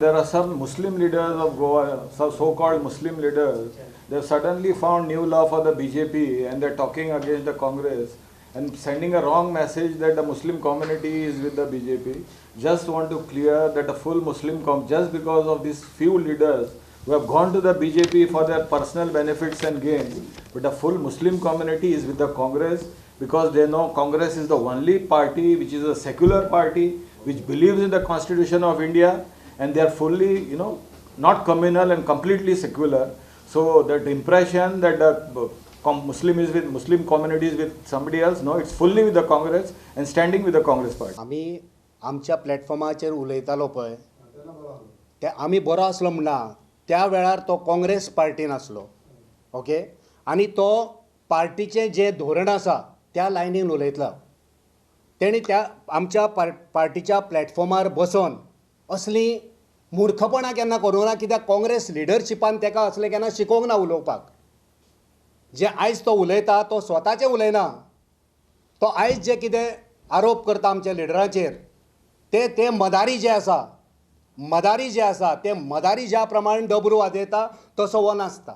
There are some Muslim leaders of Goa, some so-called Muslim leaders, they have suddenly found new love for the BJP and they're talking against the Congress and sending a wrong message that the Muslim community is with the BJP. Just want to clear that the full Muslim just because of these few leaders who have gone to the BJP for their personal benefits and gains, but the full Muslim community is with the Congress because they know Congress is the only party which is a secular party, which believes in the Constitution of India, and they are fully, not communal and completely secular. So that impression that the Muslim is with Muslim community is with somebody else, no, it's fully with the Congress and standing with the Congress party. आमी आमच्या प्लॅटफॉर्माचेर उलयतालो पळय, ते आमी बरो आसलो म्हणना, त्या वेळार तो काँग्रेस पार्टीन आसलो, ओके, आनी तो पार्टीचें जें धोरण आसा त्या लायनीन उलयतलो. तेणी त्या आमच्या पार्टीच्या प्लॅटफॉर्मार बसोन असलीं मूर्खपणां केन्ना करूंक ना, कित्याक काँग्रेस लिडरशिपान तेका असलें केन्ना शिकोवंक ना उलोवपाक. जे आयज तो उलयता तो स्वताचें उलयना, तो आयज जे कितें आरोप करता आमच्या लिडराचेर ते ते मदारी जे आसा, मदारी जे आसा ते मदारी ज्या प्रमाणे डबरू वाजयता तसो हो नासता.